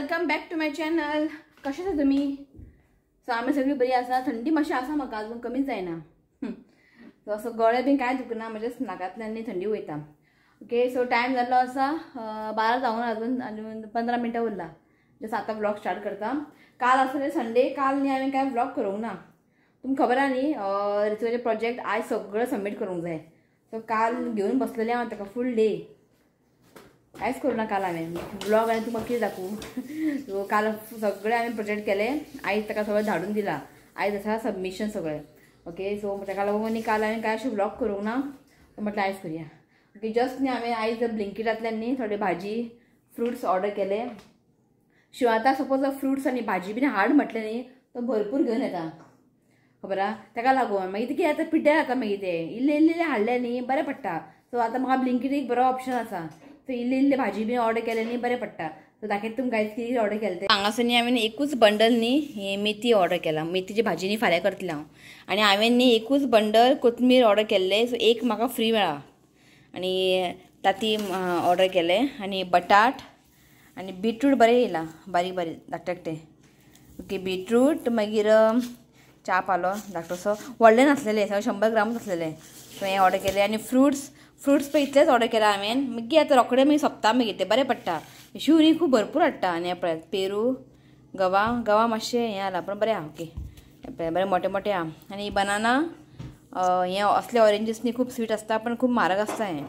Welcome back to my channel. कशें आसा तुमी? सो आमी सगळीं बरी आसा. थंडी मातशी आसा म्हाका अजून कमीच जायना. सो असो गळे बीन कांय दुखना, म्हज्या नाकांतल्यान न्ही थंडी वयता. ओके, सो टायम जाल्लो आसा 12 जावंक अजून आनी 15 मिनटां उरला. जस्ट आतां व्लॉग स्टार्ट करता. काल आसलें संडे, काल न्ही हांवें कांय व्लॉग करूंक ना. तुमकां खबर आहा न्ही रिचवाचें प्रोजेक्ट आयज सगळें सबमीट करूंक जाय. सो काल घेवन बसलेलें हांव ताका फूल डे, कांयच करूं ना काल हांवें व्लॉग. आनी तुमकां कितें दाखोवं? सो काल सगळें हांवें प्रोजेक्ट केलें, आयज ताका सगळें धाडून दिलां. आयज आसा सबमिशन सगळें. ओके, सो ताका लागून न्ही काल हांवें कांय अशें व्लॉग करूंक ना, म्हटलें आयज करुया. ओके, जस्ट न्ही हांवें आयज ब्लिंकिटांतल्यान न्ही थोडे भाजी फ्रुट्स ऑर्डर केले. शिवाय आतां सपोज फ्रुट्स आनी भाजी बीन हाड म्हटलें न्ही तो भरपूर घेवन येता, खबर आहा. ताका लागून मागीर कितें जाता, पिड्ड्यार जाता मागीर तें. इल्लें इल्लें हाडलें न्ही बरें पडटा. सो आतां म्हाका ब्लिंकीट एक बरो ऑप्शन आसा. सो इल्लें इल्लें भाजी बीन ऑर्डर केलें न्ही बरें पडटा. सो दाखयता तुमकां आयज कितें ऑर्डर केलें तें. हांगासर न्ही हांवें एकूच बंडल न्ही हे मेथी ऑर्डर केला. मेथीची भाजी न्ही फाल्यां करतलें हांव. आनी हांवें न्ही एकूच बंडल कोथमीर ऑर्डर केल्लें. सो एक म्हाका फ्री मेळ्ळा. आनी ताती ऑर्डर केलें, आनी बटाट आनी बीटरूट बरें येयला, बारीक बारीक धाकटे धाकटे. ओके, बीटरूट मागीर च्या पालो धाकटोसो, व्हडलें नासलेलें, सगळें 100 ग्रामूच आसलेलें. सो हें ऑर्डर केलें. आनी फ्रुट्स पळय इतलेंच ऑर्डर केलां हांवें. मागीर आतां रोखडें मागीर सोंपता मागीर तें बरें पडटा. शिव न्ही खूब भरपूर हाडटा. आनी हें पळय पेरू, गवा, गवा मातशें हें आलां पूण बरें आहा. ओके, पळय बरें मोटे मोटे आहा. आनी बनाना, हें असले ऑरेंजीस न्ही खूब स्वीट आसता पण खूब म्हारग आसता हें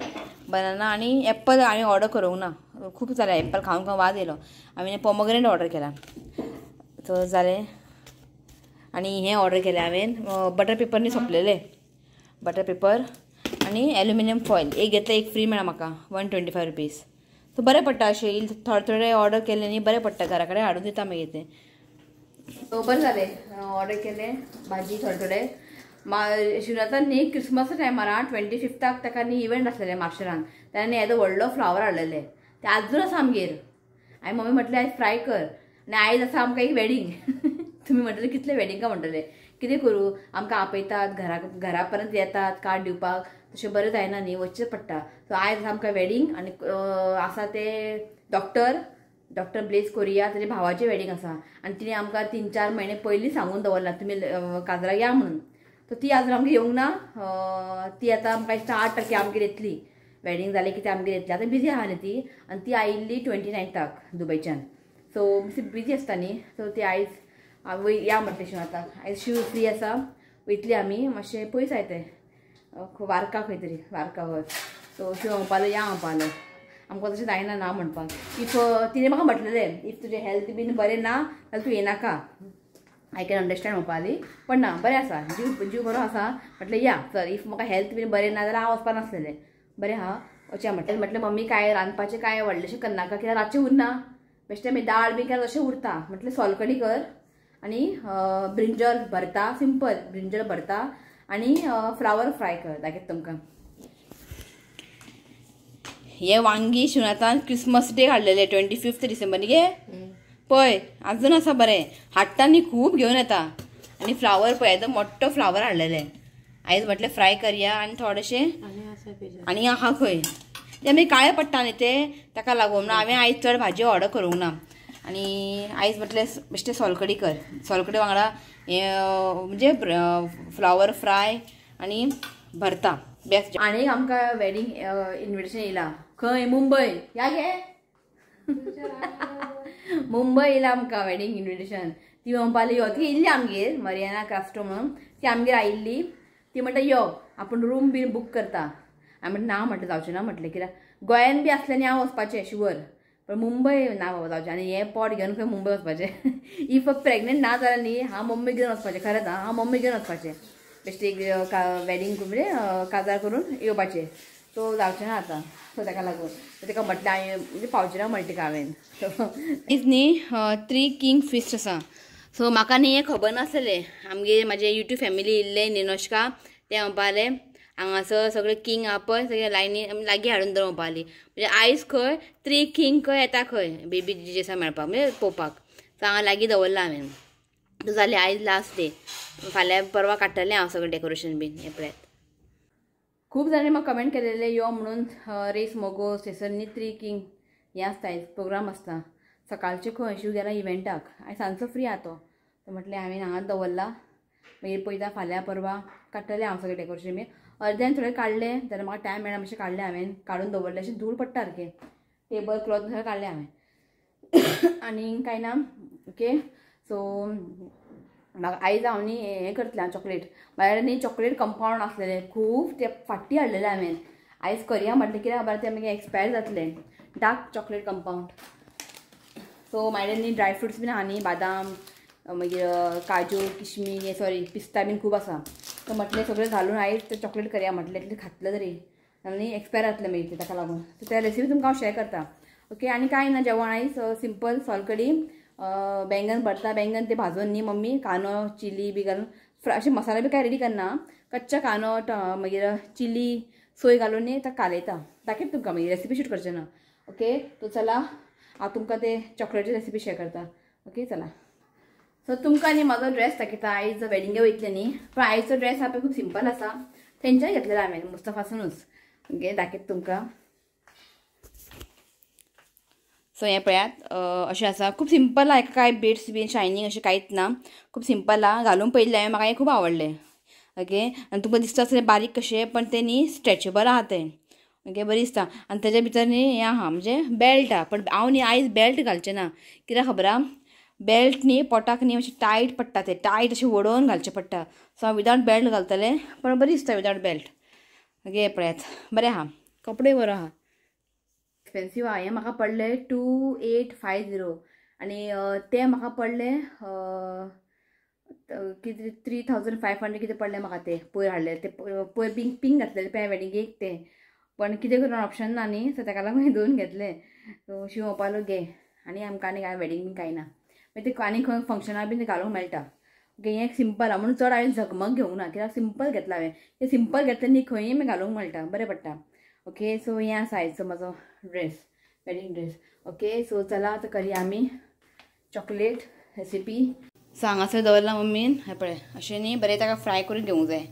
बनाना. आनी एप्पल हांवें ऑर्डर करूंक ना, खूब जालें एप्पल खावन खावन वाज येयलो. हांवें पोमोग्रेनेट ऑर्डर केला. सो जालें. आनी हें ऑर्डर केलें हांवें बटर पेपर न्ही सोंपलेलें, बटर पेपर आनी एल्युमिनियम फॉयल एक घेतलें एक फ्री मेळ्ळा म्हाका 125 रुपीज. सो बरें पडटा अशें थोडे थोडे ऑर्डर केलें न्ही बरें पडटा, घरा कडेन हाडून दिता मागीर तें. सो बरें जालें ऑर्डर केलें भाजी थोडे थोडे. शिवरातान न्ही क्रिसमसा टायमार 25 ताका न्ही इव्हेंट आसलेलें मार्शेलान, तेन्ना न्ही येदो व्हडलो फ्लावर हाडलेले, ते आजून आसा आमगेर. हांवें मम्मी म्हटलें आयज फ्राय कर. आनी आयज आसा आमकां एक वेडींग. तुमी म्हणटले कितले वेडींग काय म्हणटले, कितें करूं, आमकां आपयतात घरा पर्यंत येतात कार्ड दिवपाक, तशें बरें जायना न्ही, वचचें पडटा. सो आयज आमकां वेडींग आनी आसा ते डॉक्टर ब्लेज कोरिया ताच्या भावाचें वेडींग आसा. आनी तिणें आमकां 3-4 म्हयने पयलीं सांगून दवरलां तुमी काजराक या म्हणून. सो ती आजून आमकां येवंक ना. ती आतां आमकां दिसता 8 तारखे आमगेर येतली. वेडींग जालें की ती आमगेर येतली. आतां बिजी आहा न्ही ती. आनी ती आयिल्ली 29 दुबयच्यान. सो बिजी आसता न्ही. सो ती आयज या म्हटलें शिव आतां आयज शिव फ्री आसा, वयतली आमी. मातशें पयस आय तें वारका, खंय तरी वारका हय. सो शिव म्हणपालो या म्हणपालो, आमकां तशें जायना ना म्हणपाक. If तिणें म्हाका म्हटलेलें if तुजें हेल्थ बीन बरें ना जाल्यार तूं येनाका, I can understand म्हणपाली. पण ना बरें आसा, जीव बरो आसा म्हटलें या चल. If म्हाका हेल्थ बीन बरें ना जाल्यार हांव वचपा नासलेलें, बरें आहा वचया म्हटलें. म्हटलें मम्मी कांय रांदपाचें कांय व्हडलेंशें करनाका, कित्याक रातचें उरना, बेश्टें मागीर दाळ बीन केल्यार तशें उरता. म्हटलें सोलकडी कर आनी ब्रिंजल भरता, सिंपल ब्रिंजल भरता आनी फ्लावर फ्राय कर. दाखयता तुमकां हे वांगी शिवनाथान क्रिसमस डे हाडलेले 25 डिसेंबर गे. पळय आजून आसा बरें, हाडटा न्ही खूब घेवन येता. आनी फ्लावर पळय येदो मोठो फ्लावर हाडलेले, आयज म्हटलें फ्राय करया. आनी थोडेशें आनी आहा खंय ते मागीर काळे पडटा न्ही ते, ताका लागून म्हणून हांवें आयज चड भाजी ऑर्डर करूंक ना. आनी आयज म्हटलें बेश्टें सोलकडी कर, सोलकडी वांगडा हें म्हणजे फ्लावर फ्राय आनी भरता बेस्ट. आनी आमकां वेडींग इन्विटेशन येयला खंय, मुंबय या गे मुंबय येयला आमकां वेडींग इन्विटेशन. ती म्हणपाली यो, ती येयल्ली आमगेर मरियाना क्रास्टो म्हणून, ती आमगेर आयिल्ली. ती म्हणटा यो आपूण रूम बीन बूक करता. हांवें म्हटलें ना म्हटलें जावचें ना म्हटलें, कित्याक गोंयान बी आसलें न्ही हांव वचपाचें शुवर, पण मुंबय ना बाबा जावचें. आनी हें पोट घेवन खंय मुंबय वचपाचें. If pregnant ना जाल्यार न्ही हांव मम्मी घेवन वचपाचें, खरेंच हांव मम्मी घेवन वचपाचें, बेश्टें एक वेडींग म्हणजे काजार करून येवपाचें. सो जावचें ना आतां. सो ताका लागून ताका म्हटलें हांवें म्हणजे पावचें ना म्हणलें तिका हांवें. आयज न्ही 3 किंग फिस्ट आसा. सो म्हाका न्ही हें खबर नासलें. आमगेर म्हाजें युट्यूब फॅमिली येयल्लें निनोश्का, तें म्हणपालें हांगासर सगळे किंग आहा पळय सगळे लायनी लागीं हाडून दवर म्हणपाली. म्हणजे आयज खंय 3 किंग खंय येता खंय बेबी जिजेसा मेळपाक, म्हणजे पळोवपाक. सो हांगा लागीं दवरलां हांवें. सो जालें आयज लास्ट डे, फाल्यां परवां काडटलें हांव सगळें डेकोरेशन बीन. हें पळयात खूब जाणांनी म्हाका कमेंट केलेले यो म्हणून रेस मोगोस थंयसर न्ही 3 किंग हें आसता, प्रोग्राम आसता. सकाळचें खंय शिव गेला इव्हेंटाक आनी सांजचो फ्री आहा तो. म्हटलें हांवें हांगाच दवरला, मागीर पळयता फाल्यां परवा काडटलें हांव सगळें डेकोरेशन बी. अर्द्यान थोडें काडलें जाल्यार म्हाका टायम मेळना मातशें काडलें हांवें, काडून दवरलें. अशें धूळ पडटा सारकें, टेबल क्लॉथ सगळें काडलें हांवें आनी कांय ना. ओके सो म्हाका आयज हांव न्ही हें करतलें हांव चॉकलेट. म्हाज्या न्ही चॉकलेट कंपावंड आसलेलें खूब, ते फाटी हाडलेलें हांवें. आयज करया म्हटलें कित्याक खबर तें मागीर एक्सपायर जातलें, डार्क चॉकलेट कंपावंड. सो म्हाजे न्ही ड्राय फ्रुट्स बीन आहा न्ही, बादाम मागीर काजू किशमीश सॉरी पिस्ता बीन खूब आसा. सो म्हटलें सगळें घालून आयज ते चॉकलेट करया म्हटलें, इतलें खातलें तरी आनी एक्सपायर जातलें मागीर तें, ताका लागून. सो त्या रेसिपी तुमकां हांव शेअर करता. ओके आनी कांय ना जेवण आयज सिंपल सोलकडी, बैंगन भरता, बैंगन ते भाजून न्ही मम्मी कांदो चिली बी घालून अशें मसाला बी कांय रेडी करना, कच्चा कांदो मागीर चिली सोय घालून न्ही ताका कालयता. दाखयता तुमकां मागीर रेसिपी शूट करचें ना. ओके तो चला हांव तुमकां ते चॉकलेटी रेसिपी शेअर करता. ओके चला. सो तुमकां न्ही म्हाजो ड्रेस दाखयता. आयज वेडिंगे वयतलें न्ही, पण आयचो ड्रेस आहा पळय खूब सिंपल आसा, थंयच्यान घेतलेलो हांवें मुस्तफासूनच. ओके दाखयता तुमकां. सो हें पळयात अशें आसा, खूब सिंपल आहा, कांय बिट्स बीन शायनींग अशें कांयच ना, खूब सिंपल आहा. घालून पळयल्लें हांवें, म्हाका हें खूब आवडलें. ओके आनी तुमकां दिसता आसलें बारीक कशें, पण तें न्ही स्ट्रेचेबल आहा तें. ओके बरें दिसता. आनी तेज्या भितर न्ही हें आहा म्हणजे बेल्ट आहा, पण हांव न्ही आयज बेल्ट घालचें ना, कित्याक खबर आहा बेल्ट न्ही पोटाक न्ही अशें टायट पडटा, तें टायट अशें ओडोवन घालचें पडटा. सो हांव विदावट बेल्ट घालतलें, पण बरें दिसता विदावट बेल्ट. ओके पळयात बरें आहा, कपडे बरो आहा, एक्सपेन्सीव आहा. हें म्हाका पडलें 2850 आनी तें म्हाका पडलें कितें 3500 कितें पडलें म्हाका तें पयर हाडलें तें पयर पिंक पिंक घातलेलें पळय वेडिंगेक तें, पण कितें करून ऑप्शन ना न्ही, सो ताका लागून दोन घेतलें. सो शिंवपालो घे आनी आमकां आनी कांय वेडींग बीन कांय ना, मागीर ते आनी खंय फंक्शनाक बीन घालूंक मेळटा. ओके हें सिंपल आहा म्हणून चड हांवें झगमग घेवंक ना, कित्याक सिंपल घेतला हांवें. तें सिंपल घेतलें न्ही खंयी मागीर घालूंक मेळटा, बरें पडटा. ओके सो हें आसा आयचो म्हाजो dress, wedding dress. Okay so चला आतां करया आमी चॉकलेट रेसिपी. सो हांगासर दवरला मम्मीन, हें पळय अशें न्ही बरें ताका फ्राय करून घेवंक जाय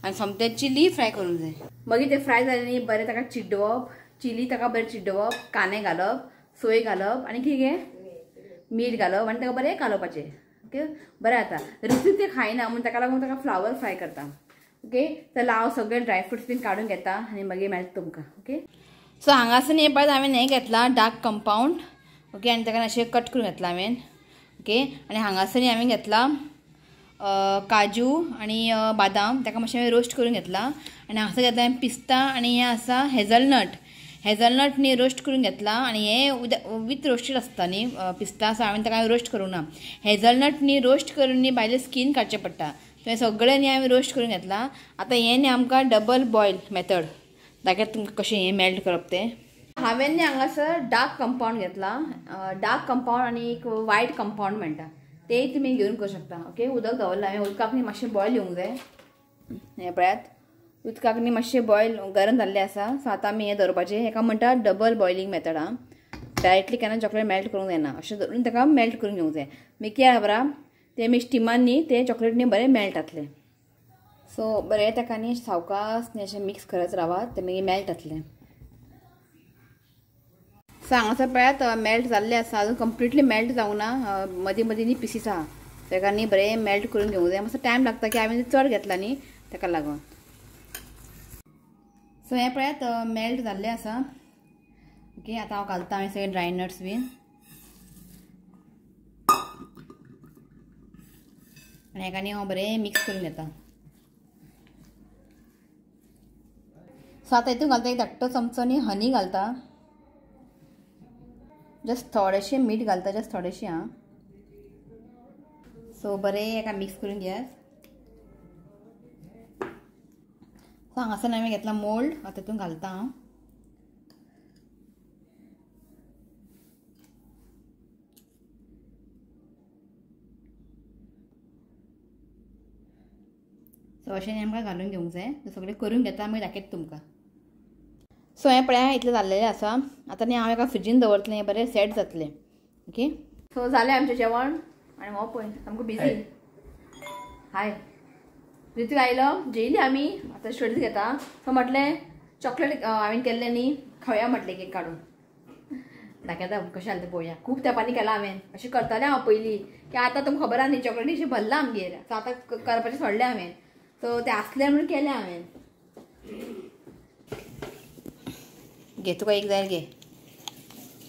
आनी सोमतें चिली फ्राय करूंक जाय. मागीर ते फ्राय जालें न्ही बरें ताका चिड्डोवप, चिली ताका बरें चिड्डोवप, कांदे घालप, सोय घालप आनी कितें मीठ घालप आनी ताका बरें कालोवपाचें. ओके बरें जाता. रितीक तें खायना म्हणून ताका लागून ताका फ्लावर फ्राय करता. ओके चला हांव सगळे ड्राय फ्रुट्स बीन काडून घेता आनी मागीर मेळटा तुमकां. ओके सो हांगासर न्ही पळय हांवें हें घेतलां डार्क कंपावंड. ओके आनी ताका अशें कट करून घेतलां हांवें. ओके आनी हांगासर न्ही हांवें घेतलां काजू आनी बादाम, ताका मातशें हांवें रोस्ट करून घेतलां. आनी हांगासर घेतला हांवें पिस्ता आनी हें आसा हेजलनट. हेजलनट न्ही रोस्ट करून घेतलां आनी हें विथ रोस्टेड आसता न्ही पिस्ता, सो हांवें ताका रोस्ट करूंक ना. हेजलनट न्ही रोस्ट करून न्ही भायलें स्कीन काडचें पडटा, तें सगळें न्ही हांवें रोस्ट करून घेतलां. आतां हें न्ही आमकां डबल बॉयल मेथड दाखयता तुमकां कशें हें मेल्ट करप तें. हांवें न्ही हांगासर डार्क कंपावंड घेतलां, डार्क कंपावंड आनी एक वायट कंपावंड म्हणटा, तेय तुमी घेवन करूं शकता. ओके उदक दवरलां हांवें, उदकाक न्ही मातशें बॉयल येवंक जाय. हें पळयात उदकाक न्ही मातशें बॉयल गरम जाल्लें आसा. सो आतां आमी हें दवरपाचें, हेका म्हणटा डबल बॉयलींग मेथड आहा. डायरेक्टली केन्ना चॉकलेट मेल्ट करूंक जायना, अशें धरून ताका मेल्ट करून घेवंक जाय. मागीर कितें खबर आहा तें मागीर स्टिमान न्ही तें चॉकलेट न्ही बरें मेल्ट जातलें. सो बरें ताका न्ही सावकाश न्ही अशें मिक्स करत रावात, तें मागीर मेल्ट जातलें. सो हांगासर पळयात मेल्ट जाल्लें आसा, अजून कंप्लिटली मेल्ट जावंक ना, मदीं मदीं न्ही पिसीस आहा, ताका न्ही बरें मेल्ट करून घेवंक जाय. मातसो टायम लागता की हांवें चड घेतला न्ही ताका लागून. सो हें पळयात मेल्ट जाल्लें आसा. ओके आतां हांव घालता हांवें सगळे ड्राय नट्स बीन आनी हेका न्ही हांव बरें मिक्स करून घेता. सो आतां हितून घालता एक धाकटो चमचो न्ही हनी घालता, जस्ट थोडेशें मीठ घालता, जस्ट थोडेशें आं. सो बरें हेका मिक्स करून घेयात. सो हांगासर हांवें घेतला मोल्ड, आतां तितून घालता हांव. सो अशें आमकां घालून घेवंक जाय, सगळें करून घेता मागीर दाखयता तुमकां. सो हें पळया इतलें जाल्लेलें आसा. आतां न्ही हांव एका फ्रिजीन दवरतलें, हें बरें सेट जातलें. ओके सो जालें आमचें जेवण आनी हो पळय सामको बिजी. हाय ऋतिक आयलो, जेयली आमी, आतां स्टडीज घेता. सो म्हटलें चॉकलेट हांवें केल्लें न्ही खावया म्हटलें केक काडून. दाखयता कशें जालें तें पळोवया. खूब तेंपांनी केलां हांवें, अशें करतालें हांव पयलीं की आतां तुमकां खबर आहा न्ही चॉकलेटी अशें भरलां आमगेर. सो आतां करपाचें सोडलें हांवें. सो तें आसलें म्हणून केलें हांवें. घे तुका एक जाय घे.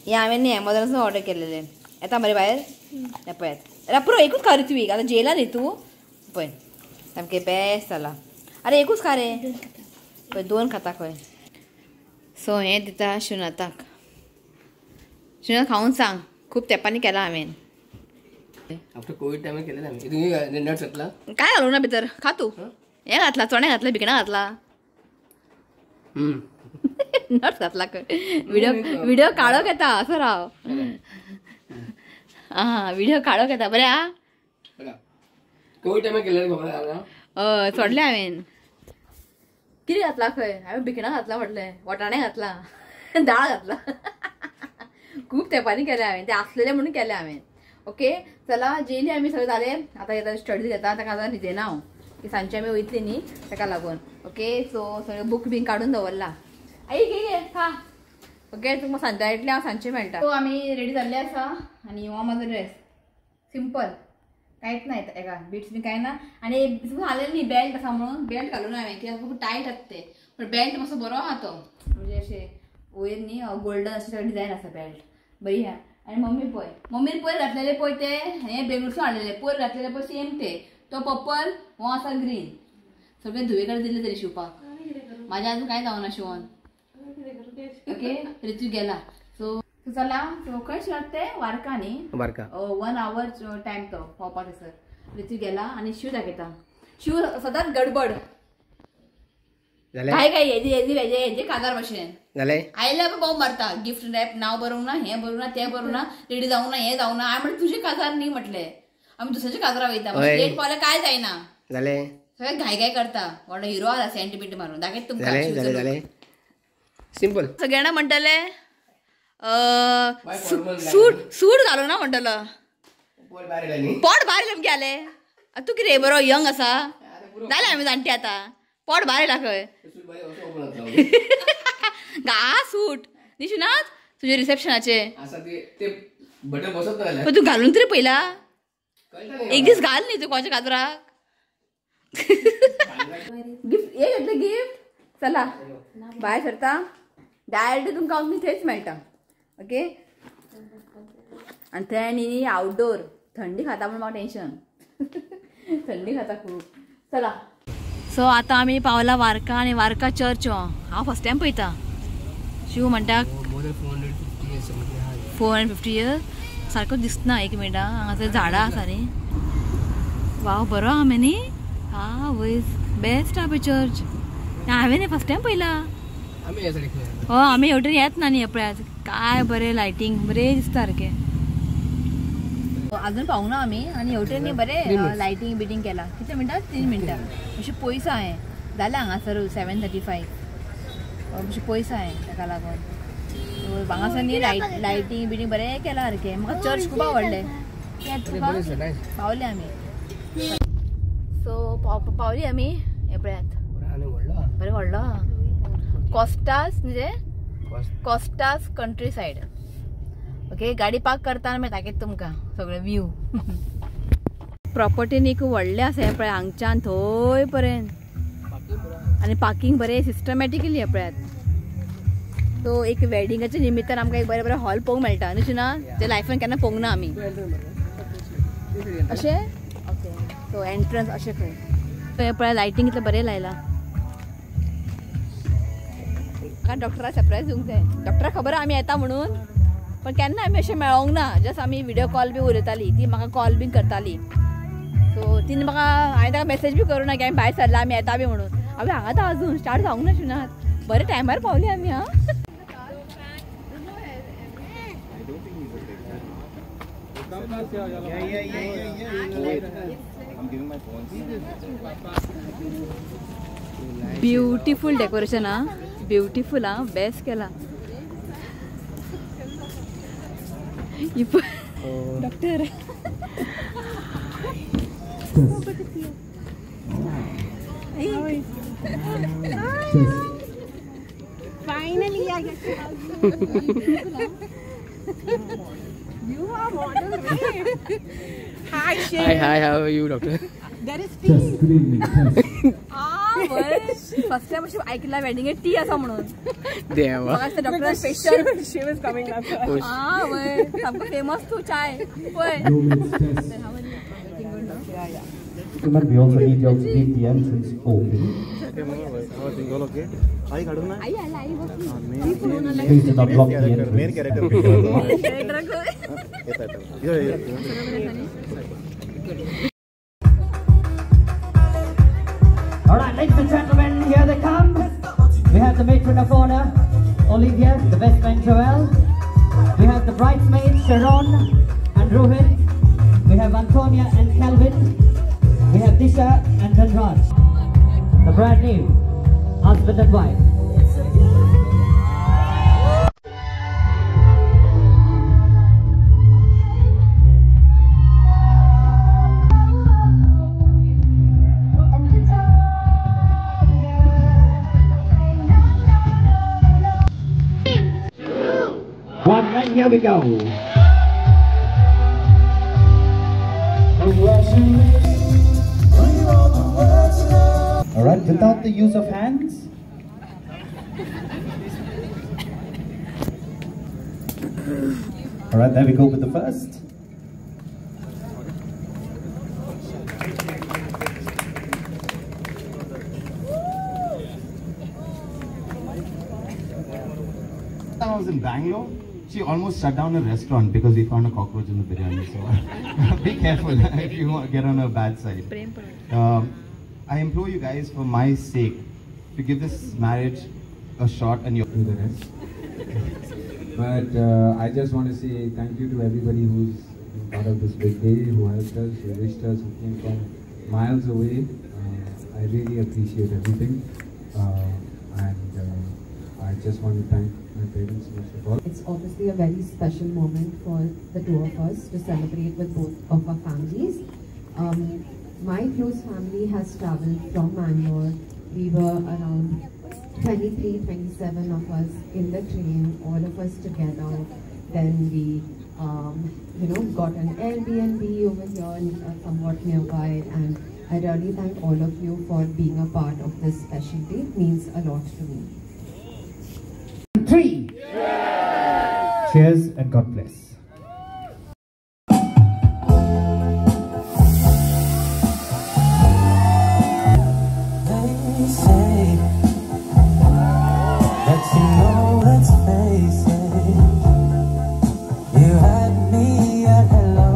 हें हांवें न्ही एमेझॉनासून ऑर्डर केलेलें. येता मरे भायर हें पळयात. पुरो एकूच खा रे तुवें, आतां जेला न्ही तूं. पळय सामकें बेस्ट जालां. अरे एकूच खा रे, पळय दोन खाता खंय. सो हें दिता शिवनाथाक. शिवनाथ खावन सांग, खूब तेंपांनी केलां हांवें. काय घालूं ना भितर, खा तूं. हें घातलां, चणे घातले, भिकणां घातला, नट्स घातला खंय. व्हिडिओ व्हिडिओ काळोख येता असो राव. आं व्हिडिओ काळोख येता बरें. आं हय सोडलें हांवें. कितें घातलां खंय हांवें? भिकणां घातलां म्हटलें, वटाणे घातला, दाळ घातला. खूब तेंपांनी केलें हांवें, तें आसलेलें म्हणून केलें हांवें. ओके चला जेली आमी सगळें जालें. आतां येता स्टडी घेता, ताका आतां न्हिदेना हांव की सांजचे आमी वयतली न्ही ताका लागून. ओके सो सगळें बूक बीन काडून दवरला. आई घे घे खा. ओके तुमकां सांजचे येतलें हांव, सांजचें मेळटा. सो आमी रेडी जाल्ले आसा आनी हो म्हाजो ड्रेस सिंपल, कांयच ना एका बिट्स बी कांय ना. आनी घालें न्ही बेल्ट आसा म्हणून बेल्ट घालून हांवें, कित्याक खूब टायट आसा तें, पण बेल्ट मातसो बरो आहा तो, म्हणजे अशें वयर न्ही गोल्डन अशें डिजायन आसा बेल्ट, बरी आहा. आनी मम्मी पळय, मम्मीन पयर घातलेले पळय ते हें बेंगळूरसून हाडलेले, पयर घातलेले पळय सेम ते, तो पर्पल हो आसा ग्रीन. सगळे धुवे कडेन दिले तरी शिवपाक, म्हाजें आजून कांय जावना शिवोन. ओके रितू गेला. सो चला सो खंय शिवत ते वारका न्ही, वारका 1 our time तो पावपा थंयसर. रितू गेला आनी शिव दाखयता. शिव सदांच गडबड, काय काय हेजी हेजी हेजे हेजे काजार भशेन आयल्या बोंब मारता. गिफ्ट रॅप नांव बरोवंक ना, हें बरोवंक ना, तें बरोवंक ना, रेडी जावंक ना, हें जावंक ना. हांवें म्हणलें तुजें काजार न्ही म्हटलें, आमी दुसऱ्याच्या काजरा वयता, लेट पावल्यार काय जायना, सगळें घाय घाय करता. व्हडलो हिरो आसा सेंट बिंट मारून दाखयता तुमकां. सिंपल सगळ्यांना म्हणटले सूट सूट घालूं ना म्हणटलो, पोट भायर सामकें आलें. तूं कितें बरो यंग आसा, जालें आमी जाणटी आतां, पोट भायर येयला खंय. गा सूट न्ही शिवनाथ तुजें रिसेप्शनाचें, पण तूं घालून तरी पयला एक दीस घाल न्ही तूं कोणाच्या काजराक. गिफ्ट हे घेतलें गिफ्ट. चला भायर सरता डायरेक्ट तुमकां आमी थंयच मेळटा. ओके आनी थंय आनी आउटडोर थंडी खाता म्हणून म्हाका टेन्शन, थंडी खाता खूब. चला सो आतां आमी पावला वारका आनी वारका चर्च हो हांव फर्स्ट टायम पळयता. शिव म्हणटा 450 इयर्स सारको दिसना. एक मिनट हांगासर झाडां आसा न्ही. वाव बरो आहा मरे न्ही. हा वयर बेस्ट आहा पळय चर्च. हांवें न्ही फर्स्ट टायम पळयला. हय आमी हेवटेन येत ना न्ही पळयात काय बरें लायटींग बरें दिसता सारकें. अजून पावूंक ना आमी आनी हेवटेन न्ही बरें लायटींग बिटींग केलां. कितले मिनटां? 3 मिनटां अशें पयस आहा हें जालें हांगासर 7:35 अशें पयस आहा हें ताका लागून हांगासर न्ही लायटींग बिटींग बरें केलां सारकें. म्हाका चर्च खूब आवडलें. पावले आमी. सो पावली आमी हें पळयात बरें व्हडलो आहा. कॉस्टास म्हणजे कॉस्टास कंट्री सायड. ओके गाडी पार्क करता मागीर दाखयता तुमकां सगळें व्यू. प्रॉपर्टी न्ही खूब व्हडलें आसा हें पळय हांगच्यान थंय पर्यंत आनी पार्किंग बरें सिस्टमॅटिकली हें पळयात. सो एक वेडिंगाच्या निमित्तान आमकां एक बरें बरें हॉल पळोवंक मेळटा न्ही ना, ते लायफान केन्ना पळोवंक ना आमी अशें. ओके सो एंट्रन्स अशें खंय थंय पळय लायटींग इतलें बरें लायलां. कारण डॉक्टराक सरप्रायज दिवंक जाय. डॉक्टराक खबर आमी येता म्हणून, पण केन्ना आमी अशें मेळोंक ना. जस्ट आमी व्हिडियो कॉल बी उलयताली, ती म्हाका कॉल बी करताली. सो तिणें म्हाका हांवें ताका मॅसेज बी करूं ना की आमी भायर सरला आमी येता बी म्हणून. आमी हांगा आतां अजून स्टार्ट जावंक ना शिवनाथ. बरें टायमार पावली आमी. हा ब्युटिफूल डेकोरेशन हा, ब्युटिफूल हा, बेस्ट केला. डॉक्टर फाइनली आ गया. You are model. Hi, Shiv. Hi, hi, how are you, doctor? There is tea. Yes, good evening. Ah, first time अशी ऐकला वेडिंग टी असा म्हणून. देवा. Doctor special. Shiv is coming up. Ah, वय. सामको famous तू चाय. वय. We also need you all to leave the entrance open. Please do not block the entrance. All right, ladies and gentlemen, here they come. We have the matron of honor, Olivia, the best man Joel. We have the bridesmaids, Sharon and Rohit. We have Antonia and Calvin. We have Disha and Dhanraj, the brand new husband and wife. One, and here we go. All right, without the use of hands. All right, there we go with the first. I was in Bangalore. She almost shut down a restaurant because we found a cockroach in the biryani. So be careful if you get on her bad side. I implore you guys, for my sake, to give this marriage a shot and your do the rest. But I just want to say thank you to everybody who's been part of this big day, who helped us, who wished us, who came from miles away. I really appreciate everything. And I just want to thank my parents most of all. It's obviously a very special moment for the two of us to celebrate with both of our families. My close family has traveled from Mangalore. We were around 23, 27 of us in the train, all of us together. Then we, got an Airbnb over here and somewhat nearby. And I really thank all of you for being a part of this special day. It means a lot to me. 3. Yeah. Cheers and God bless. They say that you know, let's face it, you had me at hello.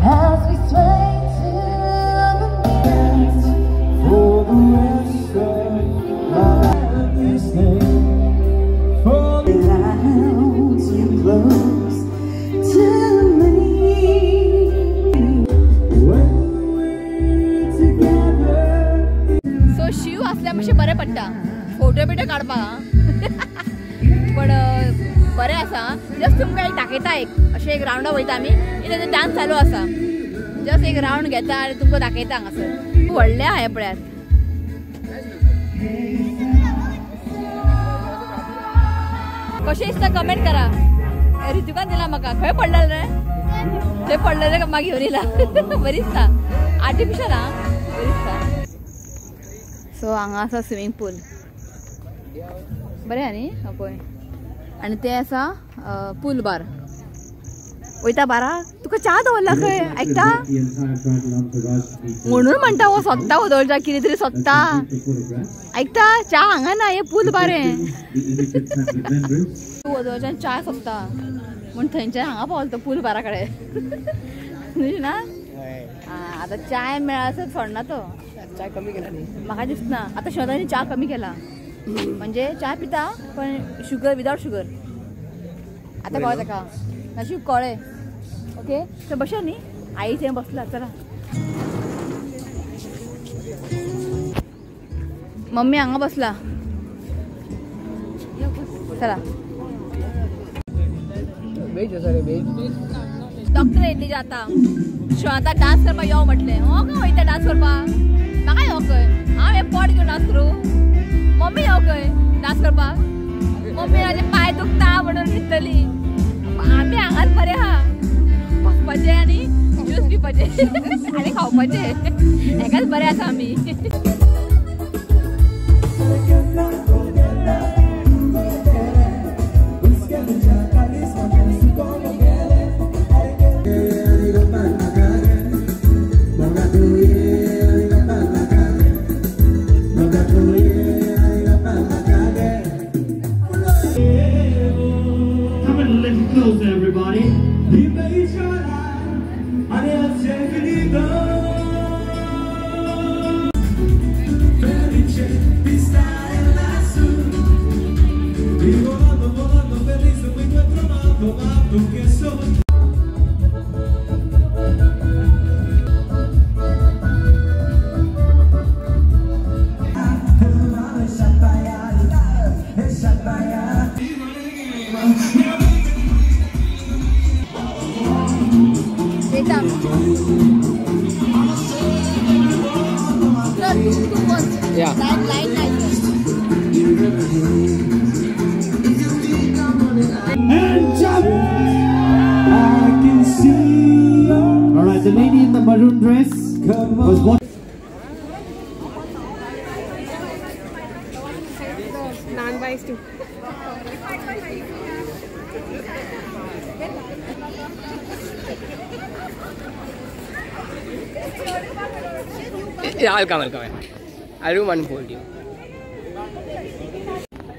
As we sway to the night, for the rest of my life, stay for the loud you close to me. When we're together. So Shiv असल्या मातशें बरें पडटा photo बिटो काडपाक पण बरें आसा. Just तुमकां एक दाखयता, एक अशें एक रावंडा वयता आमी, इतलें डान्स चालू आसा. जस्ट एक रावंड घेता आनी तुमकां दाखयता हांगासर. खूब व्हडलें आहा हें पळयात. कशें दिसता कमेंट करा. ऋतुकान दिला म्हाका. खंय पडलें रे? थंय पडलें मागीर घेवन येयला. बरी दिसता आर्टिफिशल. आं, बरी दिसता. सो हांगा आसा स्विमींग पूल. बरें आहा न्ही पळय. आनी तें आसा पूल बार. वयता बाराक तुका च्या दवरला खंय आयकता म्हणून म्हणटा हो सोदता वदोळच्या कितें तरी सोदता आयकता. च्या हांगा ना, हे पूल बार हें. तूं वदोळच्यान च्या सोदता म्हूण थंयच्यान हांगा पावलो तो पूल बारा कडेन ना. आतां चाय मेळासर सोडना तो. चाय कमी केला न्ही म्हाका दिसना आतां शोधांनी च्या कमी केला. म्हणजे च्या पिता पण शुगर विदाउट शुगर. आतां कळ्ळें ताका नशीब कळ्ळें. ओके तर बशा न्ही आई थंय बसला. चला मम्मी हांगा बसला. चला वेज आसा रे, वेज. डॉक्टर येयल्ली आतां. शिव आतां डान्स करपाक यो म्हटलें. हो काय वयता डान्स करपाक? म्हाका यो खंय हांव हें पोट घेवन डांस करूं मम्मी यो खंय डांस करपाक मम्मी म्हाजे पांय दुखता म्हणून न्हिदतली आमी हांगाच बरें आहा बसपाचें आनी ज्यूस पिवपाचें आनी खावपाचें हेकाच बरें आसा आमी. Yeah. Light, light. And jump! I can see. All right, the lady in the maroon dress was what? Naan rice too. Yeah, I'll come. I'll do unfold you.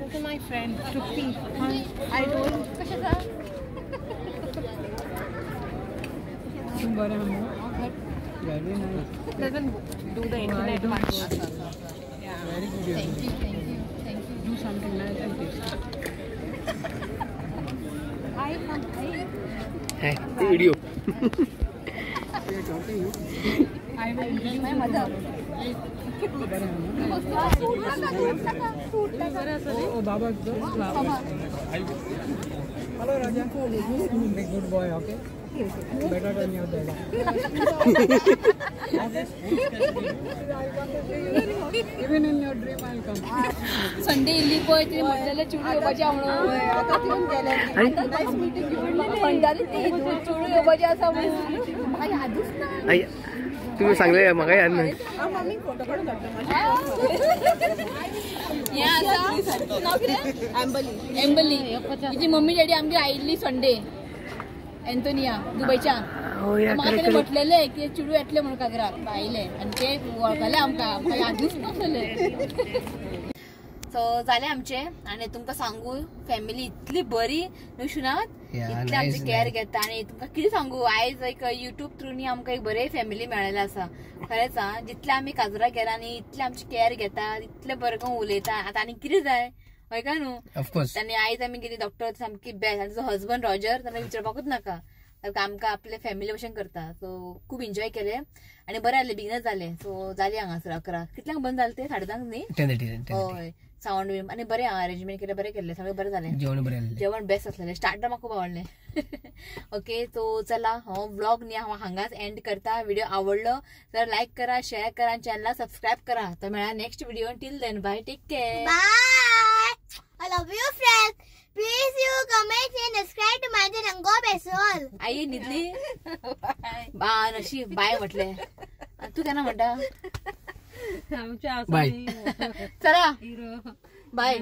This is my friend Trupti. I don't. Doesn't do the internet much. Yeah. Very good. Thank you, thank you, thank you. Do something nice and tasty. Hi, hi. Video. I will introduce my mother. Oh, Baba. Hello, Raja. Be good boy, okay? Better than your dad. Even in your dream, I'll come. Sunday इल्ली पळय तिणें म्हटलेलें चेडूं येवपाचें म्हणून म्हणटाली ती चेडूं येवपाचें आसा म्हणून म्हाका यादूच ना. तुम्ही सांगले म्हाका याद ना. हें आसा नांव कितें एम्बली. तिची मम्मी डॅडी आमगेर आयिल्ली संडे एंटोनिया दुबयच्या. म्हाका तेणें म्हटलेलें की चेडूं येतलें म्हणून काजराक आयलें आनी ते वळखलें आमकां म्हाका यादूच नासलें. सो जालें आमचें. आनी तुमकां सांगू फॅमिली इतली बरी न्हू शुनात इतली आमची केअर घेता. आनी तुमकां कितें सांगू आयज एक युट्यूब थ्रू न्ही आमकां एक बरे फॅमिली मेळ्ळेलें आसा. खरेंच आं जितले आमी काजराक गेला न्ही इतले आमची केअर घेता इतले बरें करून उलयता. आतां आनी कितें जाय हय काय न्हू. आनी आयज आमी गेली डॉक्टर सामकी बेस्ट. आनी तुजो हजबंड रॉजर ताका विचारपाकूच नाका आमकां आपले फॅमिली भशेन करता. सो खूब एन्जॉय केलें आनी बरें जालें बेगीनच जालें. सो जालें हांगासर 11 कितल्यांक बंद जालें तें 10:30 न्ही. हय सावंड बीन आनी बरें अरेंजमेंट केलें बरें केल्लें सगळें बरें जालें. जेवण बेस्ट आसलेलें स्टार्टर म्हाका खूब आवडलें. ओके सो चला हो व्लॉग न्ही हांव हांगाच एंड करता. व्हिडिओ आवडलो तर लायक करा शेअर करा आनी चॅनलाक सबस्क्रायब करा. तर मेळा next video. Till then bye take care bye. I love you friends. Please you comment and subscribe to my channel. God bless you all. आई न्हिदली बा नशीब बाय म्हटलें. तूं केन्ना म्हणटा बाय. चला बाय.